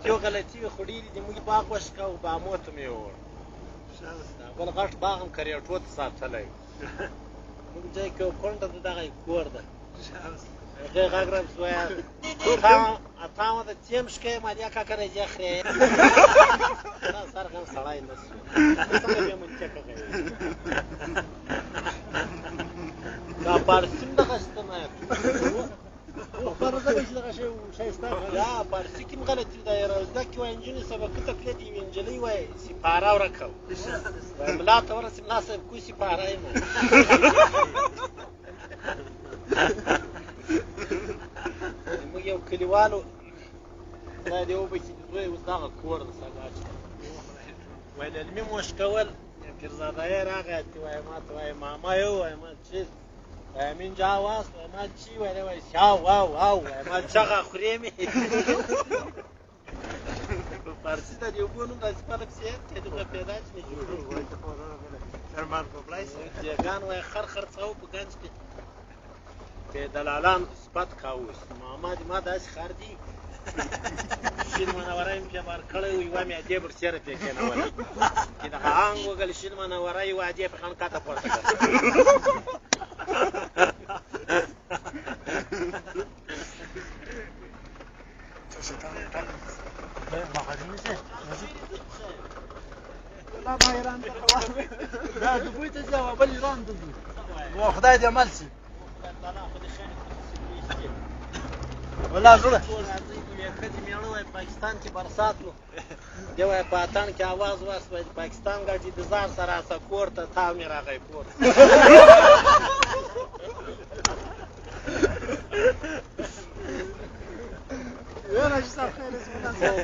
یو غلطي وي خو ډېرې دي. موږ باغ وشکاوه، بامو ته مې یووړ. دا بل غټ باغ هم کریټو ته ساتلی. موږ ځای کې یو کونډه ده، دغه یې کور ده. هغې غږ راپسې وایه اتا مه د تیم شکې مالیا کاکا راځي خرې. دا سر غم سړی نه شو، څنګه بې منطقه غوي. دا پارسي هم دغه شته نه یا پارسي کې هم غلطي ده. یاره زده کې وایي نجونې سبق ته تللې دي، یوې نجلۍ وایي سپاره ورکوه، وایي ملا ته ورسې، ملا صاحب کو سپاره یم. موږ یو کلیوالو خدای دې وبخښي د زوی اوس دغه کور ده سبا چې وایي للمي مو شکول. پیرزاده یې راغی چې وایي ما ته وایي ماما یې ووایي ما چې وایي امین جا واست، وایي ما چی وایي وایي شاو واو واو، وایي ما چغه خورې مې. په فارسي د دې اوبو نوم داسې پله پسې یاد کړي دومره پیدا چې نه جوړېږي. دیګان وایي خر خرڅاوه په ګنج کې په دلالانو صفت کاوه، ماما دې ما داسې خر دي شین منوره یې پې بار کړی و، یوه مې ادې برسېره پې کېنوله چې دغه انګ وګل شین منوره یوه ادې په خان کاته پورته کړه. لا ما ایران ته دا دوبۍ ته ځي او بل ایران ته ځي. خدای دې مل شي. والله زړه ټول راځي ښځې مېړه وایي پاکستان کې برسات و، دی وایي په اتڼ کې اواز واست، وایي د پاکستان ګاډي د ځار سره راسه کور ته، تاو مې راغی کور ته.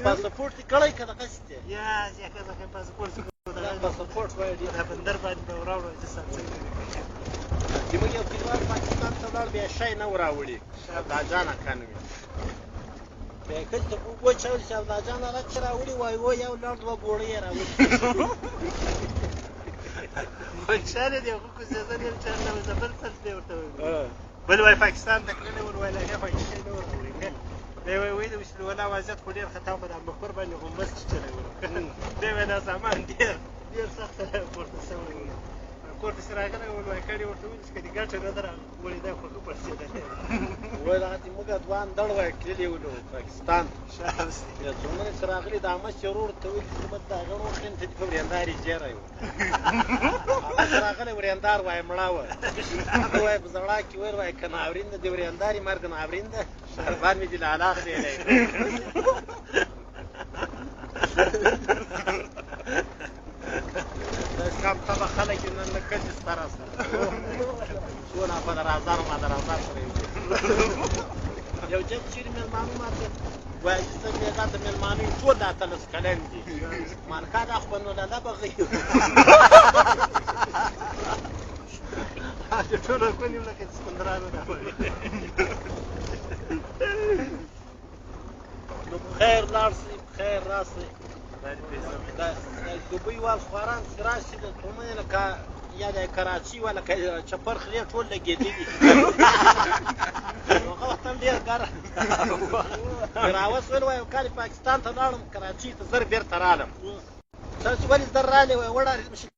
پاسپورټ دې کړی که دغسې دی؟ پاسپورټ وایي ډېر بندر باندې به راوړو چې صاحب څنګه. چې موږ یو کلیوال پاکستان ته ولاړ، بیا شی نه و راوړي، عبدالله اکا نومېده. بیا یې ښځې ته په اوبو چول چې عبدالله جان هغه څه راوړي؟ وایي هو، یو لړ دوه ګوړۍ یې راوړي. خوشحاله دی خو کوزېدل یې چېرته زبر څه دی ورته وویل. بل وایي پاکستان ته تللی ول، وایي هغې خو هېڅ شی نه ور راوړي. دی وایي وایي د وسلو وضعیت خو ډېر خطا خو د مخور باندې غومبس چیچلی ول. دی وایي دا سامان ډېر ډېر سخت پورته شوی و. کور ته چې راغلی ول، وایي کډې ورته وویل چې که دې ګټه نه ده راوړې دا خو ښه پړسېدلی. وایي دغه چې موږ دوه اندړ وایي تللي ولو پاکستان ته، بیا څومره چې راغلي د امه ورور ته ویل چې بس د هغه ورور خېن ته دې په ورېندارې زیری و. هغه چې راغلی ورېندار وایي مړه وه. هغه وایي په ژړا کې ویل وایي که ناورین ده د ورېندارې مرګ ناورین ده، قربان مې دې لالا خرېلی. کم تبه خلک یې نن له ښځې سره سره څونه په درازار ما درازار سره یو جب چیرې مېلمانو ماته وایي چې څنګه دا د مېلمانو یې ټول د 18 کلن دي. مالکا دا خو به نو له لبه غیو. د ټولو کونیم لکه چې سکندرانو راوړي. نو په خیر لاړ سئ، په خیر راسئ. دوبۍ وال خواران چې راشي د څومره لکه یا د کراچۍ والا لکه چپر خرې ټول لګېدلي. هغه وخت هم ډېر ګرم راوسول. وایي یو کال پاکستان ته لاړم کراچۍ ته، زر بېرته رالم. تاسو ولې زر رالې؟ وایي وړارې.